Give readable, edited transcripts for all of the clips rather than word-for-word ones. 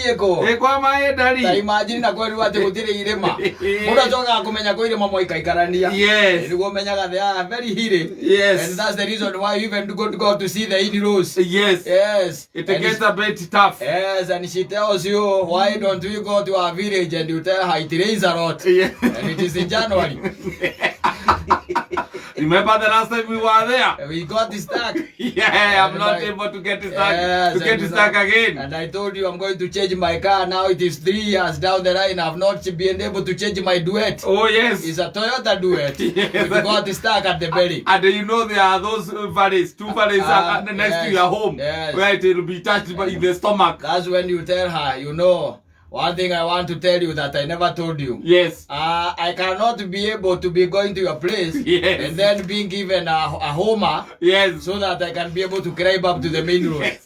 Ĩkũ. Ĩ kwa maĩ Ta ndari. imagine na kweru atĩ gũtirĩ irĩma. Mũndũ acokaga kũmenya kwĩ irĩma mwaikaikarania. Yes. Nĩguo ũmenyaga they are very hilly. Yes. And that's the reason why you even go to go to see the in-laws. Yes. Yes. It And gets a bit tough. Yes, and she tells you, why don't we go to our village? And you tell her it rains a lot. Yeah. And it is in January. Remember the last time we were there? We got stuck. Yeah, I'm And not able to get stuck Yes, to get and stuck again. And I told you I'm going to change my car. Now it is 3 years down the line. I've not been able to change my Duet. Oh yes. It's a Toyota Duet. Yes. We got stuck at the belly. And you know there are those valleys, two valleys next to Yes, your home, yes. where it will be touched by in the stomach. That's when you tell her, you know, one thing I want to tell you that I never told you. Yes. I cannot be able to be going to your place Yes. and then being given a homer Yes. so that I can be able to climb up to the main road.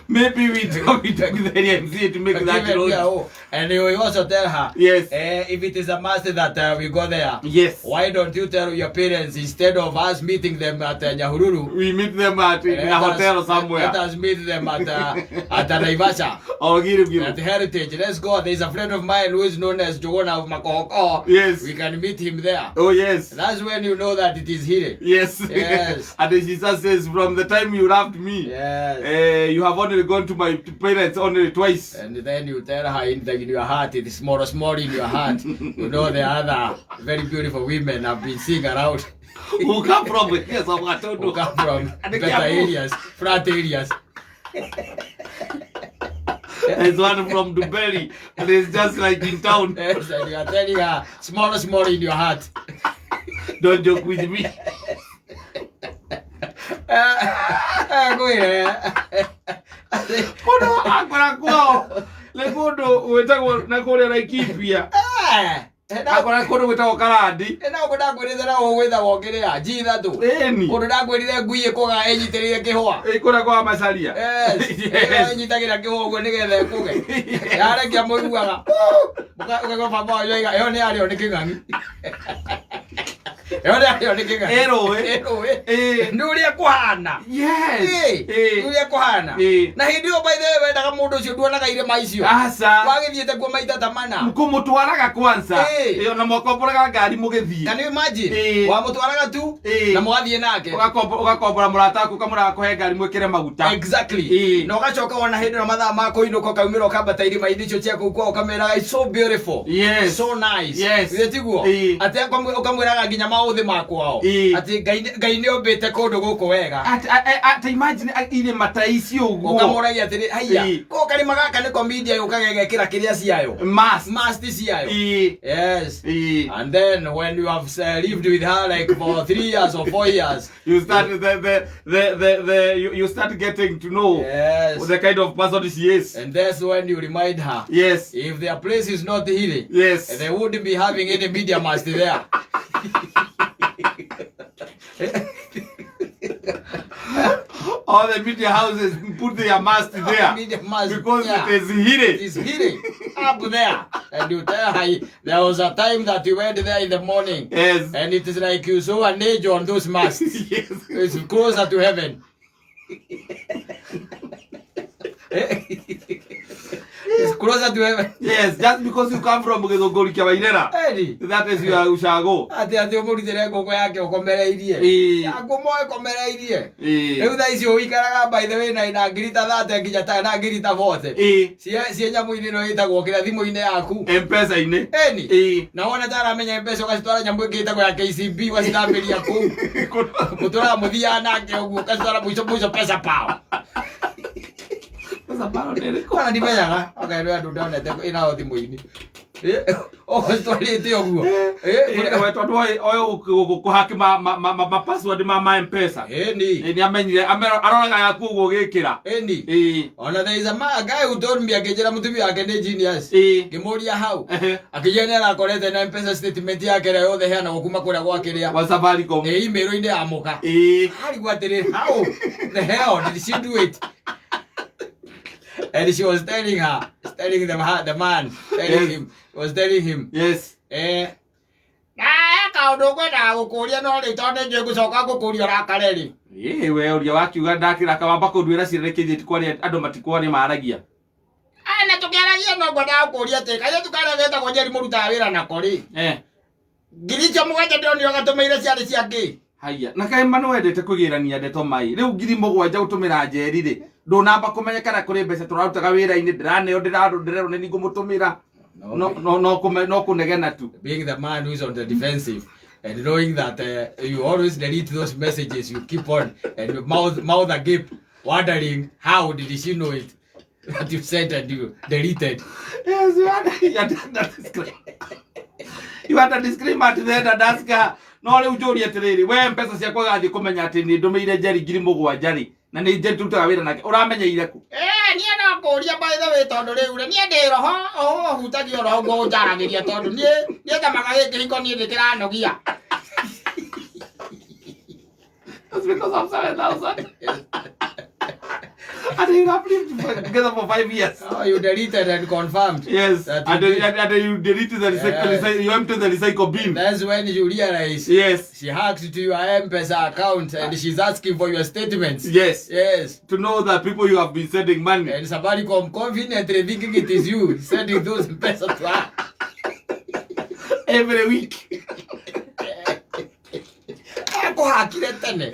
Maybe we talk with the MC to make that Given me a road. hoe. And you also tell her, Yes. If it is a must that we go there, Yes. why don't you tell your parents instead of us meeting them at Nyahururu? We meet them at in let a hotel us, somewhere. Let us meet them at Naivasha. Or Giru At Giru. Heritage. Let's go. There's a friend of mine who is known as Jogona of Makoko. Yes. We can meet him there. Oh yes. That's when you know that it is here. Yes. Yes. And then Jesus says, from the time you loved me, Yes. you have only gone to my parents only twice. And then you tell her in your heart, it is small, small in your heart. You know the other very beautiful women I've been seeing around Who come from yes, of who Watoto. come from And they better come- areas, flat areas. There's one from Dubeli, and it's just like in town. Yes, and you are telling her small, small in your heart. Don't joke with me. Kwĩre. Mũndũ akora kwao nĩ kũndũ gwĩtagwo na kũrĩa Laikipia. Akora kũndũ gwĩtagwo Karandi. Na ũguo ndakwĩrĩte na ũgwĩthagwo kĩrĩa G ithatũ. Ĩni. Kũndũ ndakwĩrire ngui ĩkũga ĩnyitĩrĩire kĩhũa. Ĩ kũrĩa kwa Macaria. Yes. Yes. Ĩnyitagĩra kĩhũa ũguo nĩgetha ĩkũge. Yarekia mũiguaga. Ũkaigua baba wanyu oiga ĩyo nĩ yarĩo nĩ kĩng'ang'i. Ĩyo nĩ yarĩo nĩ kĩng'ang'i. Ĩ rũĩ. Ĩ rũĩ. Ĩ. Nĩ ũrĩa kũhana. Yes. Ĩ, Ĩ. nĩ ũrĩa kũhana. Ĩ. Na hĩndĩ ĩyo by the way wendaga mũndũ ũcio nduonaga irĩma icio. Aca. Wagĩthiĩte kuo maita ta mana. Kũmũtwaraga kwanza. Ĩ. Ĩ, ona mwakomboraga ngari mũgĩthiĩ. Can you imagine? Ĩ. Wamũtwaraga tu Ĩ. na mũgathiĩ nake. Ũgakombora mũrata waku ũkamũra akũhe ngari mwĩkĩre maguta. Exactly. Ĩ. Na ũgacoka wona hĩndĩ ĩno mathaa ma kũinũka ũkaumĩra ũkambata irĩma-inĩ icio cia kũu kwao ũkamĩraga it's so beautiful. Yes. So nice. Yes. Githĩ tiguo? Ĩ. Atĩ ũkamwĩraga nginya maũthĩ ma kwao. Ĩ. Atĩ Ngai nĩ ombĩte kũndũ gũkũ wega. At imagine irĩma ta icio ũguo. Ũkamũragia atĩrĩ haiya Ĩ. ko karĩma gaka nĩko media yũkaga ĩgekĩra kĩrĩa ciayo. Must. Must ciayo. Ĩ. Yes. Ĩ. And then when you have lived with her like for 3 years or 4 years, You start the you start getting to know yes. the kind of person she is. And that's when you remind her, Yes. if their place is not healing, Yes. they wouldn't be having any media mast there. All the media houses put their mast there Media mast because there. it is It hidden. is healing up there. And you tell her, there was a time that you went there in the morning, Yes. and it is like you saw an angel on those masts. Yes. It's closer to heaven. It's closer to heaven. Yes, just because you come from Githunguri kia Wairera. Eri. That is your ushago. Atĩ ũmũrutĩre ngũkũ yake ũkomereirie. Ĩĩ. Ngũmo ĩkomereirie. Ĩĩ. Rĩu thaa ici ũikaraga by the way na ngiri ta 30 nginya ta na ngiri ta 40. Ĩĩ. Ciĩ nyamũ-inĩ ĩno ĩtagwo kĩrĩa thimũ-inĩ yaku. M-Pesa-inĩ. Ĩni. Ĩĩ. Na wona ta aramenya mbeca ũgacitwara nyamũ ĩngĩ ĩtagwo ya KCB ũgacithambĩria kũu. Mũtũraga mũthiaga nake ũguo ũgacitwara mũico mũico pesa power. Pesa power nĩ ĩrĩkũ? Ona ndimenyaga okerwo andũ ndonete ĩnao thimũ-inĩ. Ũgacitwarĩte ũguo. Ĩĩ, tondũ oĩ kũhaki ma password ma M-Pesa. Ĩni. Ĩĩ, nĩ amenyire aroraga yaku ũguo ũgĩkĩra. Ĩni. Ĩĩ. Ona there is a man, a guy who told me akĩnjĩra mũtumia wake nĩ genius. Ĩĩ. Ngĩmũria hau. Ehe. Akĩnjĩra nĩ arakorete na M-Pesa statement yake ĩrĩa yothe heanagwo kuma kũrĩa gwa kĩrĩa. Wa Safaricom. Ĩ email-inĩ ya mũka. Ĩĩ. Arigwo atĩrĩrĩ, how the hell did she do it? And she was telling her, telling the man, telling Yes. him, was telling him, Yes. na eka Kaũndũ ngwendaga gũkũria, no rĩu tondũ nĩ njũĩ ngũcoka ngũkũria ũrakare rĩ. Ĩĩ, we ũria wakiuga ndakĩraka, wamba kũnduĩra cira nĩkĩ ithuĩ tikwaria, andũ matikwaria maragia. Aya, na tũkĩaragia no ngwendaga gũkũria atĩrĩ, kairĩtu karĩa getagwo Njeri mũrutaga wĩra nako rĩ, 7,000 ndĩronire gatũmĩire ciarĩ cia kĩ? Haiya, na kaĩ ma nĩwendete kwĩgĩrania ndeto mai. Rĩu 7,000 gũtũmĩra Njeri rĩ, ndũnamba kũmenya kana kũrĩ mbeca tũrarutaga wĩra-inĩ, ndĩraneo, ndĩrerwo nĩ niĩ ngũmũtũmĩra. No no no no kũnegena tu. Being the man who is on the defensive and knowing that you always delete those messages, you keep on and your mouth agape, wondering how did she know it that you sent and you deleted. Yes, you had a disclaimer. You had a disclaimer at the end and ask her, no rĩu njũrie atĩrĩrĩ, we mbeca ciakwa gathiĩ kũmenya atĩ nĩ ndũmĩire Njeri 7,000 rĩ, na nĩ Njeri tũrutaga wĩra nake, ũramenyeire kũ? Niĩ no kũria, by the way, tondũ rĩu rĩ, niĩ ndĩ roho ũũ ũhutagia roho ũguo ũnjaragĩria, tondũ niĩ tamaga gĩkĩ hiko niĩ nĩkĩranogia. That's because of 7,000. And you have lived together for 5 years. Oh, you deleted and confirmed. Yes. That And you then, did. and you deleted the recycle, Yes. you empty the recycle bin. That's when you realize Yes. she hacked to your M-Pesa account and she's asking for your statements. Yes. Yes. To know that people you have been sending money. And Safaricom confidently thinking it is you sending those M-Pesa to her. Every week. Akũhakire tene.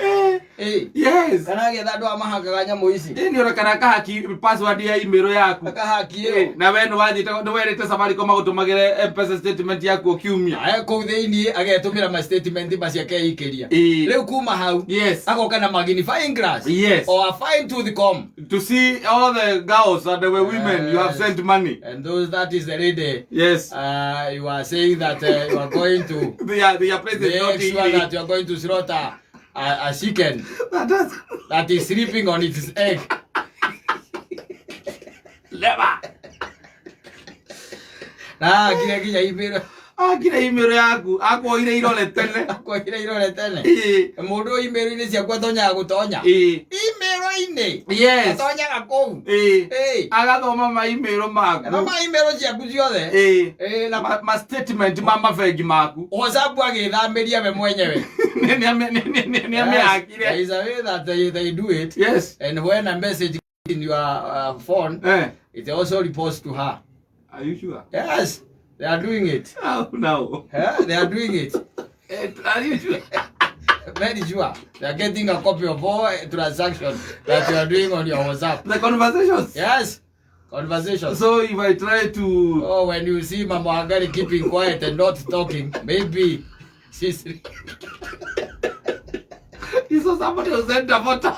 Yes. Kana agetha andũ a mahakaga nyamũ ici. Ĩ, nĩ ũreka kana kahaki password ya email yaku. Akahaki ĩyo. Na we nĩ wathiĩte, nĩ werĩte Safaricom magũtũmagĩre M-Pesa statement yaku o kiumia. Ae kũu thĩiniĩ agetũmĩra ma statement macio akeikĩria. Rĩu kuma hau Yes. agoka na magnifying glass. Yes. Or a fine tooth comb. To see all the girls and the women you have Yes. sent money. And those, that is the lady. Yes. You are saying that you are going to They are present, not make sure in that you are going to slaughter a chicken That does that is sleeping on its egg. Never. Na nginya nginya email. Akire email yaku, akuoire irore tene. Akuoire irore tene. Ĩĩ. Mũndũ email-inĩ ciaku atonyaga gũtonya. Ĩĩ. Email-inĩ. Yes. Atonyaga kũu. Ĩĩ. Ĩĩ. Agathoma ma email maku. Thoma email ciaku ciothe. Ĩĩ. Ĩĩ, na Ma statement ma mabengi maku. WhatsApp agĩthamĩria we mwenyewe. Nĩ amĩhakire. There is a way that they do it. Yes. And when a message in your phone, it also reports to her. Are you sure? Yes, they are doing it. How now? Yeah, they are doing it. Are you sure? Very sure. They are getting a copy of all transactions that you are doing on your WhatsApp. The conversations? Yes, conversations. So if I try to... Oh, when you see Mama Wangari keeping quiet and not talking, maybe she's... You saw somebody who sent a photo.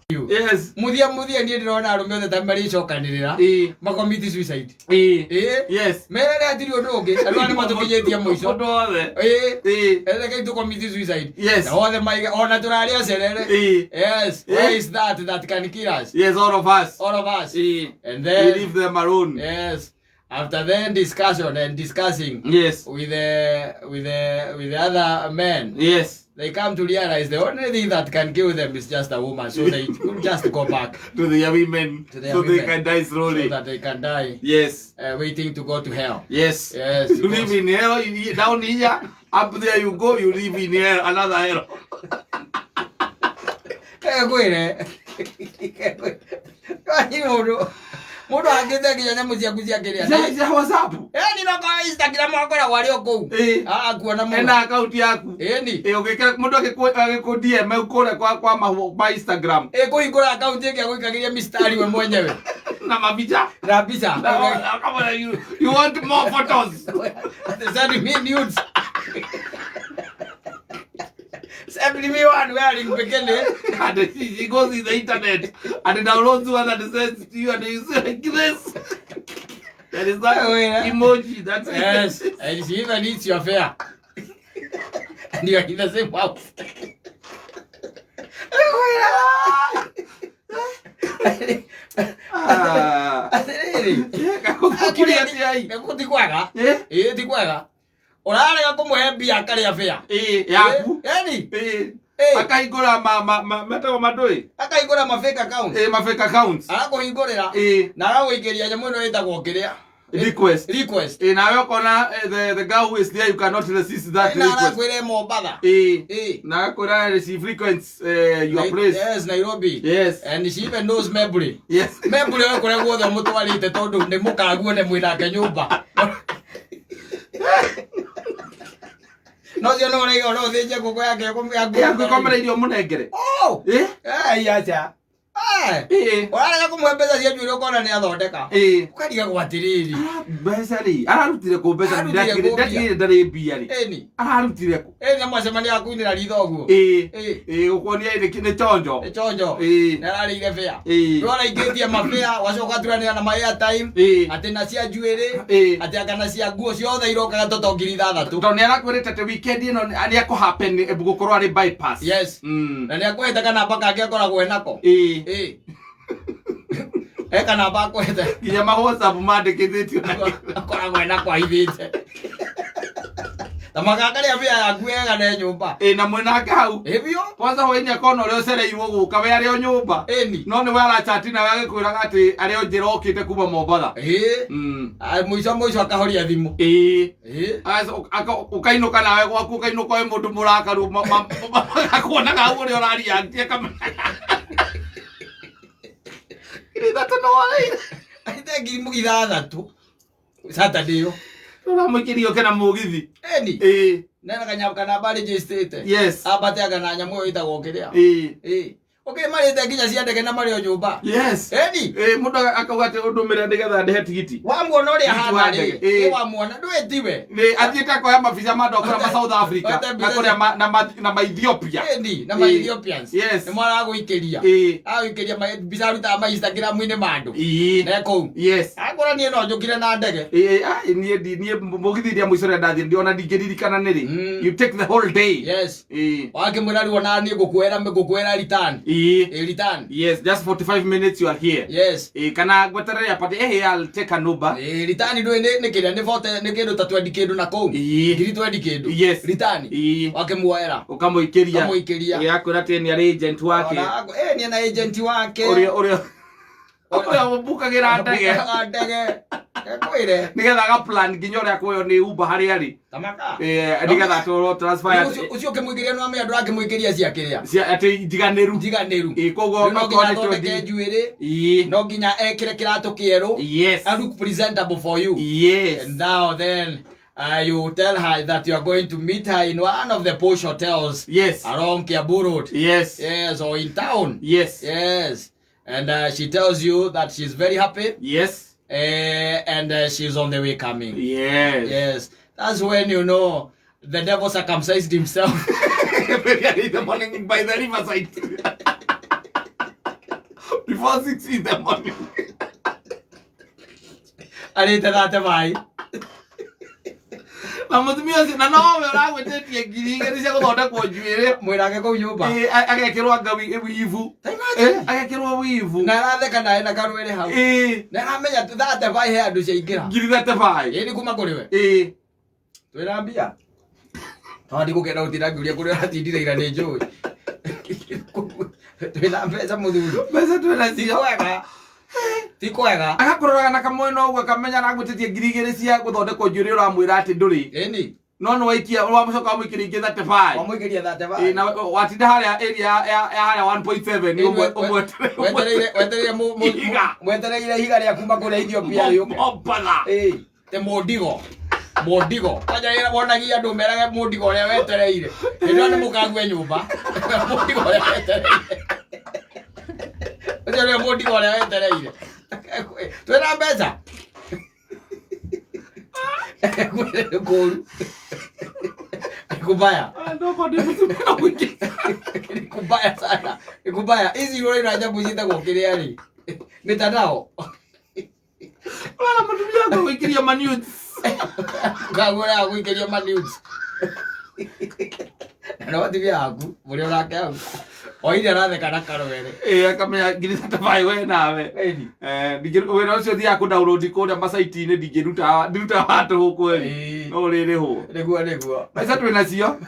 You. Yes. Muthia muthia niĩ ndĩrona arũme othe ta marĩcokanĩrĩra. Ĩĩ. Makomiti suicide. Ĩĩ. Ĩĩ. Yes. Merere hatirĩ ũndũ ũngĩ. Andũ aya nĩmatũkinyĩtie mũico. Ũndũ wothe. Ĩĩ. Ĩĩ. Ereke tũkomiti suicide. Yes. Na othe maige ona tũrarĩa cerere. Ĩĩ. Yes. Where is that that can kill us? Yes, all of us. All of us. Ĩĩ. And We then leave them alone. Yes. After then discussion and discussing. Yes. With the other men. Yes. They come to realize the only thing that can kill them is just a woman, so they could just go back to their women, To their so they women. can die slowly. So that they can die. Yes. Waiting to go to hell. Yes. Yes. You live in hell, down here, up there you go, you live in hell, another hell. Mũndũ angĩte nginya nyamũ ciaku cia kĩrĩa. Cia WhatsApp. Ĩni no kwa Instagram akoragwo arĩ o kũu. Ĩĩ. Akuona mũno. Ena account yaku. Ĩni. Ĩĩ, ũgĩkĩra mũndũ agĩkũ DM kũrĩa kwa Instagram. Ĩĩ, kũhingũra account ĩngĩ agũikagĩria mistari we mwenyewe. Na mabica. Na mbica. Na, come on, you want more photos. Send me nudes. Send me one wearing bikini. And she goes in the internet and downloads one and sends to you, and you say like this. There is that Oh, yeah. emoji. That's it. Yes, and she even eats your fare. And you are in the same house. Atĩrĩrĩ. Gũkĩrĩ atĩa ĩ? Nĩkũ ti kwega? Eh? Ĩĩ, ti kwega. Ũrarega kũmũhe mbia akarĩa fare. Ĩĩ, yaku. Ĩni. Ĩĩ. Ĩĩ. Akahingũra metagwo mandũĩ? Akahingũra ma fake accounts. Ĩĩ, ma fake accounts. Agakũhingũrĩra. Ĩĩ. Na agagũikĩria nyamũ ĩno ĩtagwo kĩrĩa. Request. Request. Ĩ, nawe ũkona the girl who is there, you cannot resist that Na request. arakwĩra Mombatha. Ĩ. Ĩ. Na agakwĩra she frequents your place. Yes, Nairobi. Yes. And she even knows Memburi. Yes. Memburi we kũrĩa guothe ũmũtwarĩte tondũ nĩ mũkaguo nĩ mwĩnake nyũmba. No cio no ũraiga no ũthĩnje ngũkũ yake Yaku ĩkomere irio mũnengere. Oh! Ĩ? Eh, acha. Eh. Ĩ. Ũrarega kũmũhe mbeca cia njuĩrĩ ũkona nĩ athondeka. Ĩ. Ũkarigagwo atĩrĩrĩ. Mbeca rĩ, ararutire kũ mbeca? Ararutire kũ mbia? Ndatigire ndarĩ mbia rĩ. Ĩni. Ararutire kũ? Ĩni na mwacemania akuinĩra ritho ũguo. Ĩ. Ĩ. Ĩ, gũkuonia nĩ chonjo. Nĩ chonjo. Ĩ. Nĩ ararĩire bĩa. Ĩ. Nĩ araingĩtie mabĩa wacoka aturanĩra na ma airtime. Ĩ. Atĩ na cia njuĩrĩ. Ĩ. Atĩ anga na cia nguo ciothe irokaga toto 6,000. Tondũ nĩ arakwĩrĩte atĩ weekend ĩno nĩ akũhappen gũkorwo arĩ bypass. Yes. Na nĩ akwĩhĩte kanamba kangĩ akoragwo enako. Ĩ. Ĩ. He kanamba akwĩhĩte. Nginya ma WhatsApp mandĩkithĩtio na Akoragwo enako ahithĩte. Ta makangaria mbia yaku wega ne nyũmba. Ĩ, na mwĩnake hau. Ĩ biũ. Kwanza hwainĩ akona ũrĩa ũcereirwo gũka we arĩ o nyũmba. Ĩni. No nĩwe arachati nawe agĩkwĩraga atĩ arĩ o njĩra okĩte kuma Mombatha. Ĩ. Mũico mũico akahoria thimũ. Ĩ. Ĩ. Ũkainũka nawe gwaku ũkainũka wĩ mũndũ mũrakaru magakuonaga hau ũrĩa ũraria akamenya. 6,000 no warĩire. Aite 6,000. Saturday ĩyo. Ũramũikĩria ũke na mũgithi. Ĩni. Ĩ. Nena kanyamũ kanamba registrĩte. Yes. Ambate anga na nyamũ ĩyo ĩtagwo kĩrĩa. Ĩ. Ĩ. Ũkĩ marĩte nginya cia ndege na marĩ o nyũmba. Yes. Ĩni. Ĩ, mũndũ akauga atĩ ũndũmĩre nĩgetha ndĩhe tigiti. Wamuona ũrĩa Tigiti wa ahana ndege. rĩ. Ĩ. Ĩ wamuona ndũĩ tiwe. Nĩ athiĩte akoya mabica ma andũ a kũrĩa ma South Africa Oete na mbica kũrĩa na ma Ethiopia. Ĩni na ma Ĩ. Ethiopians. Yes. Nĩ maragũikĩria. Ĩ. Agũikĩria mbica arutaga ma Instagram-inĩ ma andũ. Ĩ. Ne kũu. Yes. Akora niĩ no njũkire na ndege. Ĩ, ai, niĩ niĩ mũgithi iria mũico ũrĩa ndathiĩ ona ndingĩririkana nĩ rĩ. You take the whole day. Yes. Ĩ. Wakĩmwĩra rĩu ona niĩ ngũkuoera return. Ĩ. Ĩ return. Yes, just 45 minutes you are here. Yes. Ĩ, kana ngweterere apate I'll take an Uber. Ĩ return ndũĩ nĩ kĩrĩa nĩ bote nĩ kĩndũ ta 20 kĩndũ na kũu. Ĩ. Ngiri 20 kĩndũ. Yes. Return. Ĩ. Wakĩmuoera. Ũkamũikĩria. Ũkamũikĩria. Ĩ, akwĩra atĩ nĩ arĩ agent wake. Ona ĩ nĩ na agent wake. Ũrĩa ũrĩa ũrĩa ũmbukagĩra ndege. Ũmbukagĩra ndege. Ekwĩre. Nĩgetha agaplan nginya ũrĩa akuoywo nĩ Uber harĩa arĩ. Tamaka. Ĩ, nĩgetha atwarwo transfer ya Ũcio ũkĩmũikĩria nĩ wamenya ndũrakĩmũikĩria cia kĩrĩa. cia atĩ njiganĩru. Njiganĩru. Ĩ, koguo Rĩu no nginya okorwo nĩ athondeke 20. njuĩrĩ. Ĩ. No nginya ekĩre kĩratũ kĩerũ. Yes. And look presentable for you. Yes. And now then you tell her that you are going to meet her in one of the posh hotels Yes. along Kiambu Road. Yes. Yes, or in town. Yes. Yes. And she tells you that she's very happy. Yes. And she's on the way coming. Yes. Yes. That's when you know the devil circumcised himself. Very early in the morning by the riverside. Before 6 in the morning. Arĩte thate maĩ. Na mũtumia ũcio na nowe ũragwĩtĩtie 2,000 cia gũthondekwo njuĩrĩ. Mwĩrage kũu nyũmba. Ĩ, agekĩrwo anga wivu. Ta imagine. Ĩ, agekĩrwo wivu. Na aratheka nawe na karwere hau. Ĩ, Na aramenya thate maĩ he andũ ciaingĩra. 35,000. Ĩ nĩ kuma kũrĩ we. Ĩ. Twĩna mbia. Tondũ ndigũkenda gũtinda ngĩũria kũrĩa ũratindire ira nĩ njũĩ. Twĩna mbeca mũthuri. Mbeca twĩna Ti cio. kwega. Ti kwega. Agakũroraga na kamwena ũguo akamenya aragwĩtĩtie 2,000 cia gũthondekwo njuĩrĩ ũramwĩra atĩ ndũrĩ. Ĩni. No nĩ waikia wamũcoka wamũikĩria ingĩ 35. Wamũikĩria thate Ĩ, maĩ. na watinda harĩa area ya harĩa 1.7 ũmwetere. Wetereire Ihiga. mwetereire ihiga rĩa kuma kũrĩa Ethiopia rĩũke. Mombatha. Ĩ, te mũndigo. Mũndigo. Kwanja ĩra wonagia andũ merage mũndigo ũrĩa wetereire. Hĩndĩ ĩyo nĩ mũkague nyũmba. Mũndigo ũrĩa wetereire. Ũcio nĩwe mũndigo ũrĩa wetereire. Twĩna mbeca. Nĩ kũũru. Ni kubaya. Ndoko ndĩ mũtumia no mũingĩ. Ni kubaya sana. Ni kubaya. Ici ũraira nyamũ ciĩtagwo kĩrĩa rĩ. Mitandao. Ũrona mũtumia wakwa gũikĩria ma nudes. Kagũra gũikĩria ma nudes. Na no atumia aku mũrĩ onake hau. Oire aratheka na karwere. Ĩ, akamenya 35,000 we nawe. Ĩni. Wĩra ũcio thiaga kũ download kũrĩa macaiti-inĩ ndingĩruta ndiruta wa tũhũ kweli. Ĩĩ. No ũrĩrĩhwo. Nĩguo nĩguo. Mbeca twĩ nacio.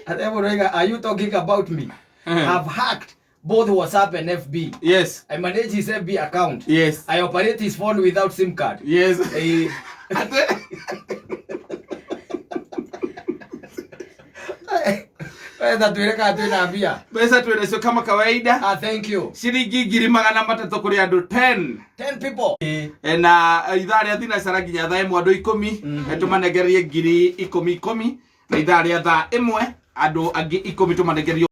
Ate mũndũ oiga, are you talking about me? Have hacked Both WhatsApp and FB. I manage his FB account. I operate his phone without SIM card. Wetha twĩre kana twĩna mbia. Mbeca twĩ nacio kama kawaida. Ah, thank you. Ciringi 300,000 kũrĩ andũ 10. 10 people. Na ithaa rĩa thinacara nginya thaa 1 andũ 10, tũmanengererie 10,000 10,000, na ithaa rĩa thaa 1 andũ angĩ 10 tũmanengererie.